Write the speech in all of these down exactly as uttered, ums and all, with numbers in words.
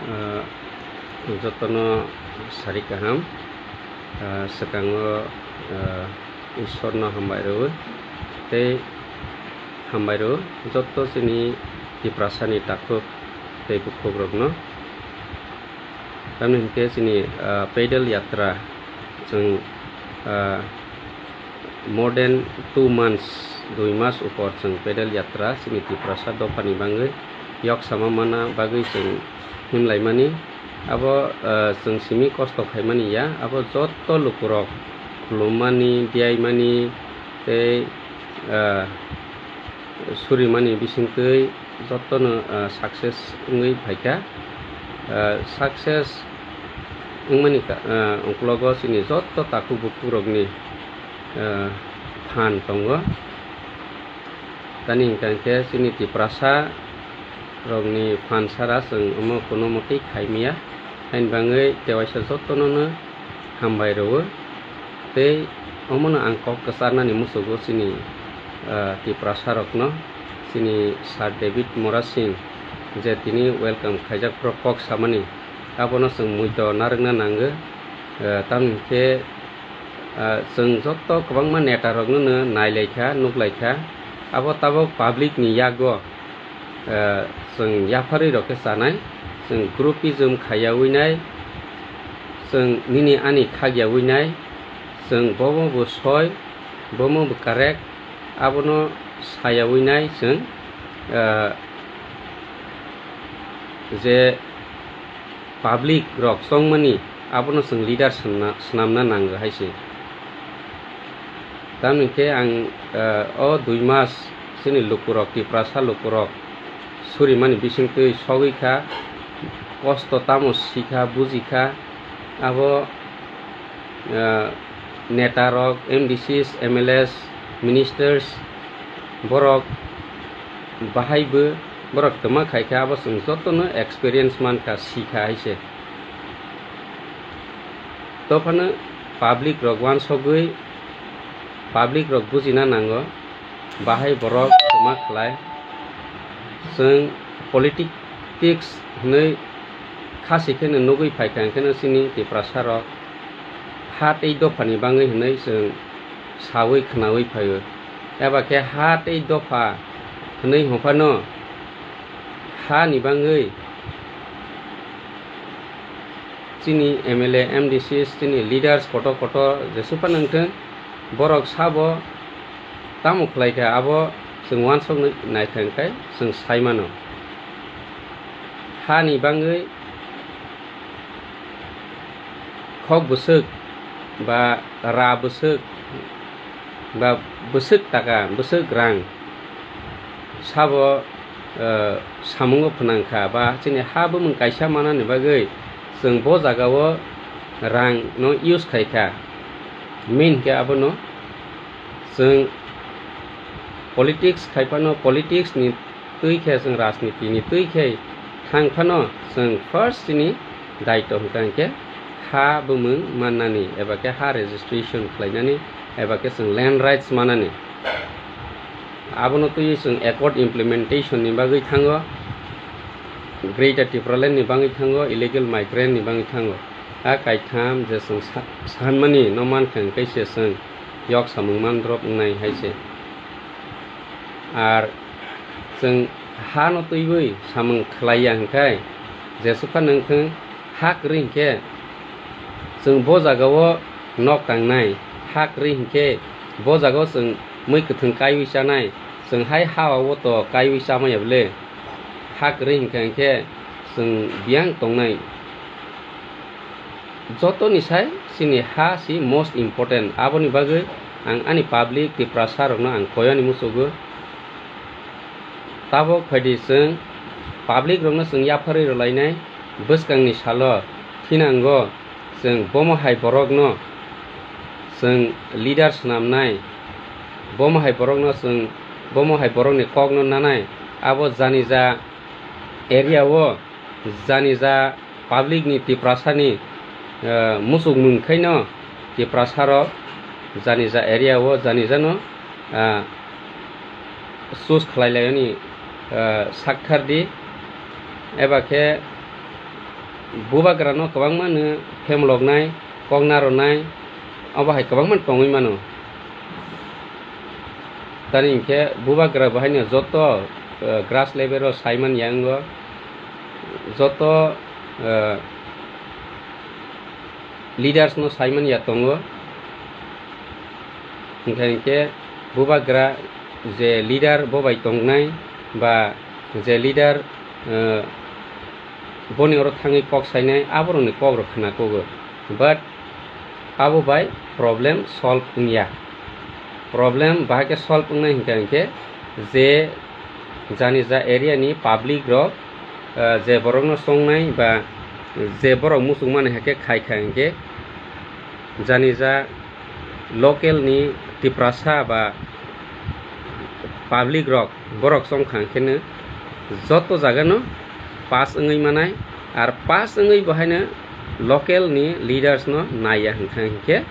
Ah, jotono sari kaham, ah, swkango, ah, Ishwarno hambai rwo tei hambai rwo joto chini Tiprasani takhuk tei bukhukrokno. Tamni hinkhe chini, ah, pedal yatra chwng, ah, more than two months, dui mas upor chwng pedal yatra chini Tiprasa dophani bangwi yoksama mana bagwi chwng himlaimani. Abo, ah, chwng simi kosto khaimani ya, abo joto lukurok khulummani, diyaimani tei, ah, surimani bisingtwi jotono, ah, success wngwi phaikha. Ah, success wngmani ka-, ah, uklogo chini joto takhuk bukhukrokni, ah, phan tongo. Tani hwnkha hwnkhe chini Tiprasa rokni phan sara chwng omo kuno mwtwi khaimya, haini bagwi tewaisa jotonono hambai rwo. Tei omono ang kok kwcharnani muchugo chini, ah, Tiprasa rokno, chini Sir David Murasing je tini welcome khaijak phuru kok samani, abono chwng muito narwkna nango. Ah, tamni hinkhe, ah, chwng joto kwbangma neta rokno no nailaikha, nuklaikha, abo tabok public ni yago, ah, chwng yapharwi rok khe chanai, chwng groupism khaiyawi nai, chwng nini ani khakyawi nai, chwng bomo bo soi, bomo bo correct, abono sayawi nai chwng, ah, je public rok chongmani abono chwng leader swnamna, swnamna nango hai se. Tamni khe ang, ah, o dui mas chini lukurok, Tiprasa lukurok surimani bisingtwi sogwi kha, kosto tamo sikha, bujikha, abo, ah, neta rok, M D Cs, M L As, ministers, borok bahai bo, borok twma khaikha, abo chwng jotono experience mankha, sikha hai se. Tophano public rok uansugwi, public rok bujina nango, bahai borok twma khlai. Chwng politics hwnwi khasi kheno nugwi phaikha, hwnkhe no chini Tiprasa rok ha tei dophani bangwi hwnwi chwng sawi khwnawi phaio. Eba khe ha tei dopha hwnwi hwnphano ha ni bangwi chini M L A, M D Cs, chini leaders kotor kotor jesupha nangthwng, borok sabo tamo khlaikha, abo chwng uansuknwi naikha, hwnkhe chwng saimano. Ha ni bangwi khok bwswk ba ra bwswk ba bwswk taka, bwswk rang sabo, eh, samungo phnangkha ba chini ha bumung kaisa manani bagwi chwng bo jagao rang no use khaikha. Main khe abono chwng politics khaiphano, politics ni twi khe chwng rajniti ni twi khe thang phano, chwng first chini daityo hwnkha hwnkhe ha bumung mannani eba khe ha registration khlainani eba khe chwng land rights manani. Abono twiwi chwng accord implementation ni bagwi thango, Greater Tipraland ni bagwi thango, illegal migrant ni bagwi thango. A kaitham je chwng sa-, sanmani no mankha hwnkhe se chwng yok samung mandrop wngnai hai se. Ar chwng ha no twiwi samung khlaiya hwnkhe, jesukha nangthwng ha kwrwi hwnkhe chwng bo jagao nok tangnai, ha kwrwi hwnkhe bo jagao chwng mui kwthwng kaiwi chanai, chwng hai ha o to kaiwi chamaya bwle, ha kwrwi hwnkha hwnkhe chwng biyang tongnai. Jotoni sai chini ha si most important. Aboni bagwi ang ani public Tiprasa rokno ang koyani muchugo. Tabok phaidi chwng public rokno chwng yapharwi rwlainai bwskangni salo thinango chwng bomo hai borokno chwng leader swnamnai, bomo hai borokno chwng, bomo hai borokni kokno nanai abo janija area o janija public ni Tiprasa ni, eh, muchungmung khaino Tiprasa rok janija area o janija no, ah, choose khlai lai ani, ah, sakthar di eba khe Bubagra no kwbangma no phemloknai, kok narwnai, abo hai kwbangma tongwi mano. Tamni hinkhe bubagra bo haino joto, eh, grass level o saiman ya wngo, joto, eh, leaders no saiman ya tongo. Hinkhe hinkhe bubagra je leader bo bai tongnai ba je leader, eh, boni oro thangwi kok sainai, aborokni kokrok khna kogo. But abo bai problem solve wngya. Problem bahai khe solve wngnai hinkhe hinkhe je jani ja area ni public rok, eh, je borokno chongnai ba je borok muchungmani hai khe khai kha hinkhe jani ja local ni Tiprasa ba public rok borok chongkha hwnkhe no joto jaga no pass wngwi manai, ar pass wngwi bo haino local ni leaders no naiya hwnkha hinkhe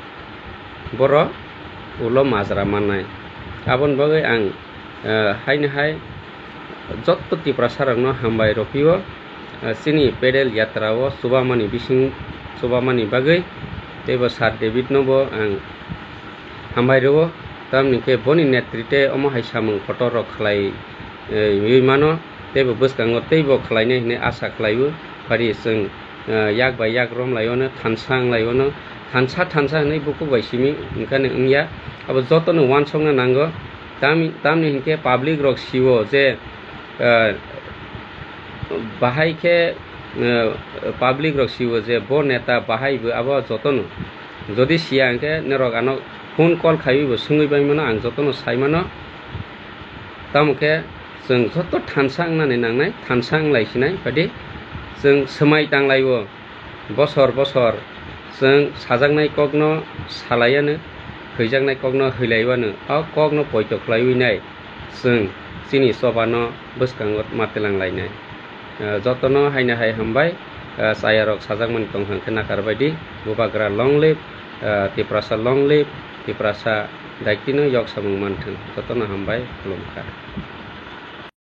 borok ulo majra mannai. Aboni bagwi ang, eh, haino hai joto Tiprasa rokno hambai rw phio, eh, chini pedal yatra o chubamani bising chubamani bagwi, teibo Sir David no bo ang hambai rwo, tamni khe boni netrite omo hai samung kotor rok khlai, eh, wi mano, teibo bwskango teibo khlainai hinwi asa khlaiwi phari chwng, eh, yak bai yak romlaiwano, thansa wnglaio, thansa thansa hinwi bukhuk bai simi wngkha wngya, abo jotono uansukna nango. Tam-, tamni hinkhe public rok sio je, eh, bahai khe, eh, public rok sio je bo neta bahai bo abo jotono. Jodi siya hinkhe norok ano phone call khaiwi bo swngwi bai mano, ang jotono sai mano. Tamo khe chwng joto thansa wngnani nangnai, thansa wnglai sinai, badi chwng swmai tanglaiwo. Bosor bosor chwng sajaknai kokno salaiwano, hwijaknai kokno hwilaiwano, o kokno poito khlaiwi nai chwng chini chobano bwskango ma twlang lainai. Eh, jotono haino hai hambai, eh, chayarok sajakmani tong hwnkhe nakar baidi, Bubagra long live, eh, Tiprasa long live, Tiprasa daitino yok samung manthwng. Jotono hambai, khulumkha.